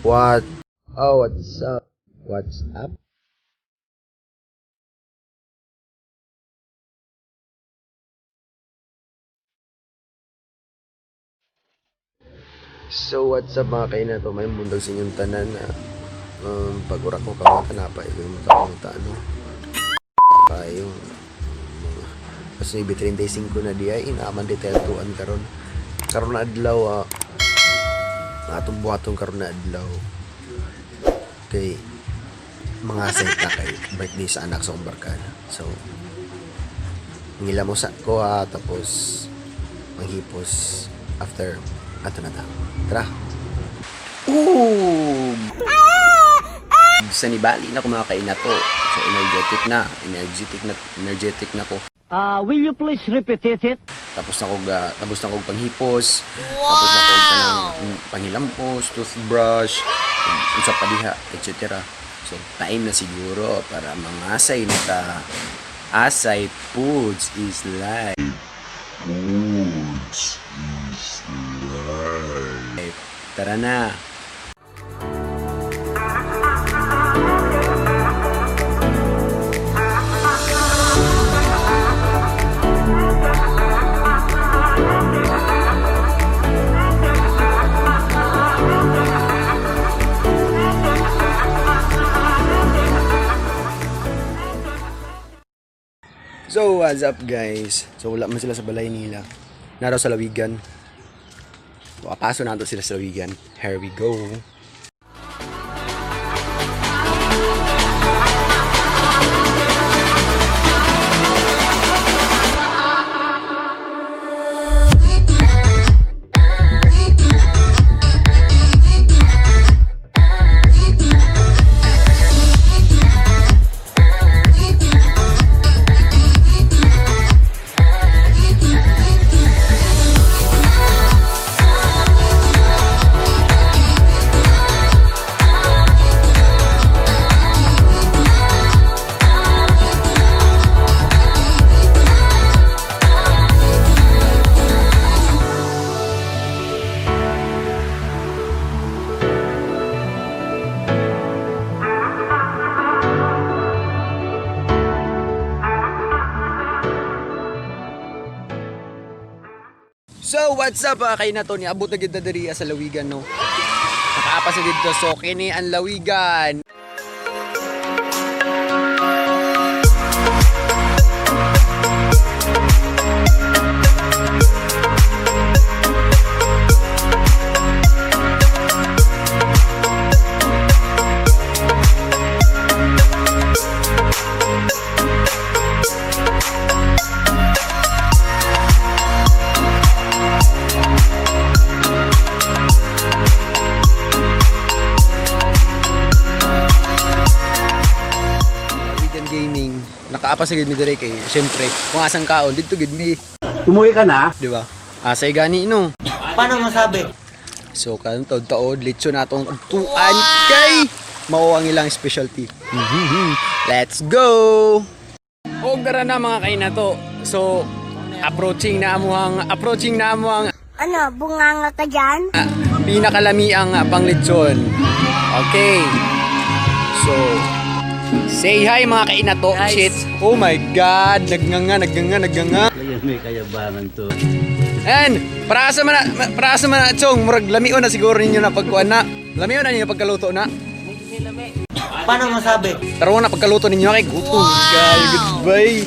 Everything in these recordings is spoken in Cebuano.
What? Oh, what's up? What's up? So, what's up, mga kaina to? May mundag sa inyong tanan na pag-ura ko kawata na pa yung mga ano kayo kasi 35 na diya inaaman di tayo tuan karon karon na adlaw, atong buhaton karon na adlaw kay mga seta kay birthday sa anak sa akong barkada. So ngila mo sa ko ha, tapos manghipos after ato na ta. Tara. Ooh! Sa nibali na ko, mga kaina to. So energetic na, energetic na, energetic na ko. Will you please repeat it? Tapos na ko panghipos, tapos na ko kanang panghilampos, toothbrush, unsa pa diha, etc. So time na siguro para mangasay na ta. Asay foods is life. Foods is life. Tara na. So, what's up, guys? So, wala man sila sa balay nila. Naraw sa lawigan. So, apaso na sila sa lawigan. Here we go. So, what's up, mga kayo na to? Niabot na gid na diri sa lawigan, no? Nakaapas na dito. So, kini ang lawigan. Lawigan Gaming. Nakaapas na gid mi diri kay syempre, kung asang kaon dito gid mi. Umuwi ka na? Di ba? Asay gani no. Paano masabi? So karon taod taod litso na atong tuan kay mao ang ilang specialty. Let's go. Og dara na, mga kaina to. So approaching na amuhang Ano, bunganga ka dyan? Pinakalami ang panglitson. Okay. So, say hi, mga kainato. Shit. Oh my God. Nagnganga, nagnganga, nagnganga. Ayan, may kayabangan to. Ayan, para sa man na, chong, murag lamion na siguro ninyo na pagkuan na. Lamion na ninyo pagkaluto na. Paano masabi? Taro na pagkaluto ninyo kay gutom. Guys, goodbye.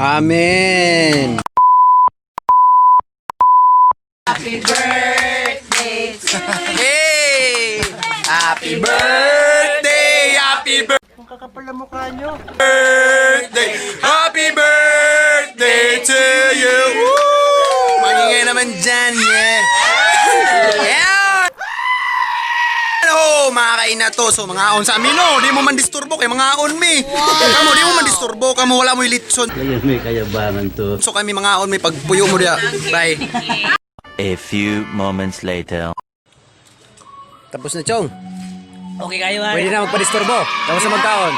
Amen. Hey! Happy birthday! Happy birthday! Ang kakapal na mukha nyo. Birthday! Happy birthday to you! Woo! Magingay naman dyan, yeah! Yeah! Hello, mga kaina to. So, mga aon sa amin, no? Di mo man disturbo kay mga aon mi. Kamo, di mo man disturbo. Kamo, wala mo litson. Kaya may kayabangan to. So, kami mga aon may pagpuyo mo diya. Bye. A few moments later. Tapos na, Chong. Okay kayo ha. Pwede na magpadisturbo. Tapos na magkaon.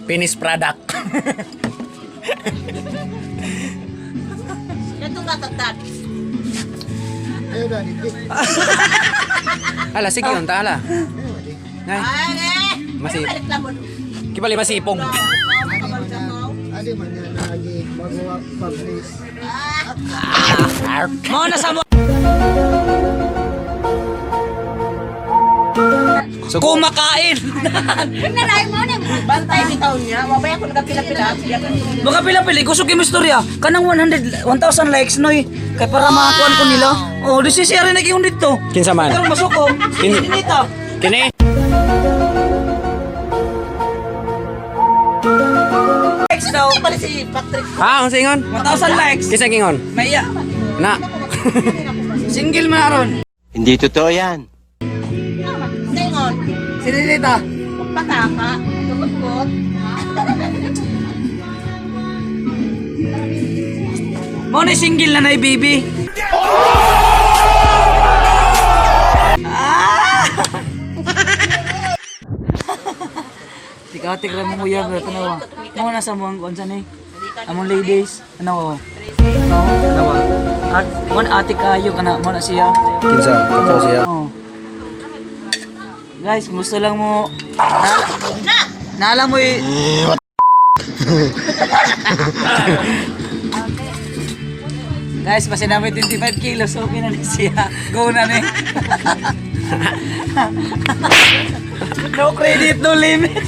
Finish product. Itong katatag. Ala, sige, unta, ala. Nay, Ay, eh! Masi- Reklamo. kibali masipong. Mo na sa mo. So, Kumakain. Nanay mo na. Bantay bitaw niya. Wabay ako nagapila-pila. Baka pila-pili kusog yung istorya. Kanang 100 1,000 likes noy. Kay para makakuan ko nila. Oh, this is share na gyud dito. Kinsa man? Karon masuko. Kinita. Kini? Likes daw. Bali si Patrick. Ha, ang singon? 1,000 likes. Kinsa kingon? Maya. Na. Single man aron. Hindi totoo yan. Singon. Sinilita. Pataka. Tukot-kot. Mo na single na nay baby. Ah! Tika tika mo kuya bro tanawa. Mo na sa mong unsa ni? Among ladies, ano? No, tanawa. At mo na ate kayo kana mo na siya. Kinsa? Kato siya. Oh. Guys, kumusta lang mo? Naala mo eh. Guys, basta namin 25 kilos, okay na na siya. Go na ni. No credit, no limit.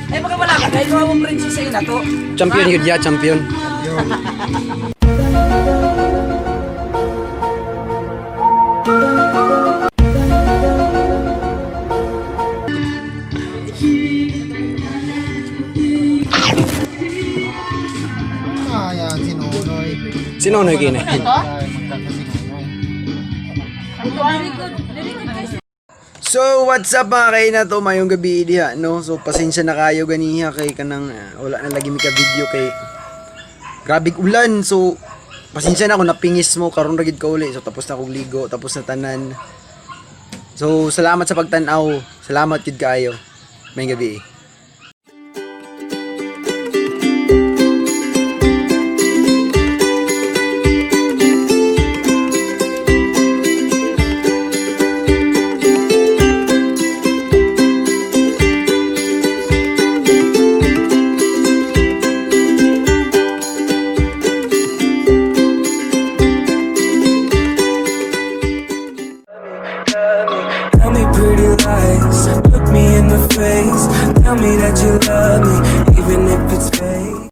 Ay, baka wala ka. Kahit mong prinsesa yun na to. Champion yun ya, champion. Ayan, si Nonoy. Sino na kini? Ay, magkakasi Nonoy. So, what's up mga kaina to? Mayong gabi diha, no? So, pasensya na kayo ganiha kay kanang wala na lagi mi ka video kay grabe ulan. So, pasensya na kung napingis mo karon ra gid ka uli. So, tapos na akong ligo, tapos na tanan. So, salamat sa pagtan-aw. Salamat gid kaayo. Mayong gabi. Tell me pretty lies, look me in the face. Tell me that you love me.